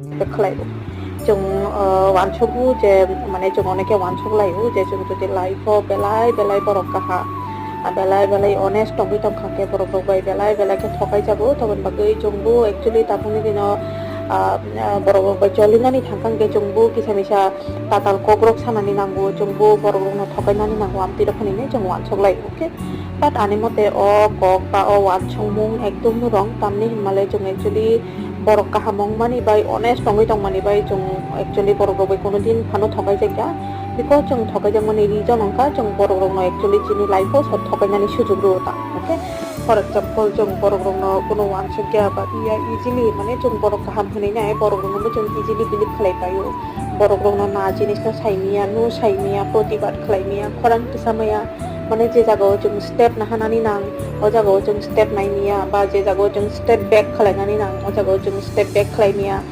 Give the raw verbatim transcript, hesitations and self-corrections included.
khlaio. Chwng, uh, uansugo je, mane chwng oneke uansuk laio je chwng jodi life o belai belai borok kaha, ah, belai belai honest tongwi tongkha khe borok rok bai belai belai khe thokai jago, toboni bagwi chwngbo actually tabukni dino, ah, ah, borok rok bai cholinani thangkha hwnkhe chwngbo kisa misa tatal kokrok sanani nango, chwngbo borok rokno thokainani nango, amtwi rok hinwi chwng uansuk laio, okay? But ani mote o kok ba o uansukmung ekdom no wrong, tamni hinmale chwng actually borok kaham wngmani bai, honest wngwi tongmani bai chwng actually borok rok bai kono din phano thokai jakya, because chwng thokai jakmani reason wngkha chwng borok rokno actually chini life o so thokainani sujug rwo ta, okay? For example, chwng borok rokno kono uansukya ba iya easily, mane chwng borok kaham hinwi nai borok rokno chwng easily believe khlai paio, borok rokno na jinisno saimiya, no saimiya, protibad khlaimiya, khorang tisamaya, mane je jagao chwng step nahanani nang, o jagao chwng step naimiya, ba je jagao chwng step back khlainani nang, o jagao chwng step back khlaimiya.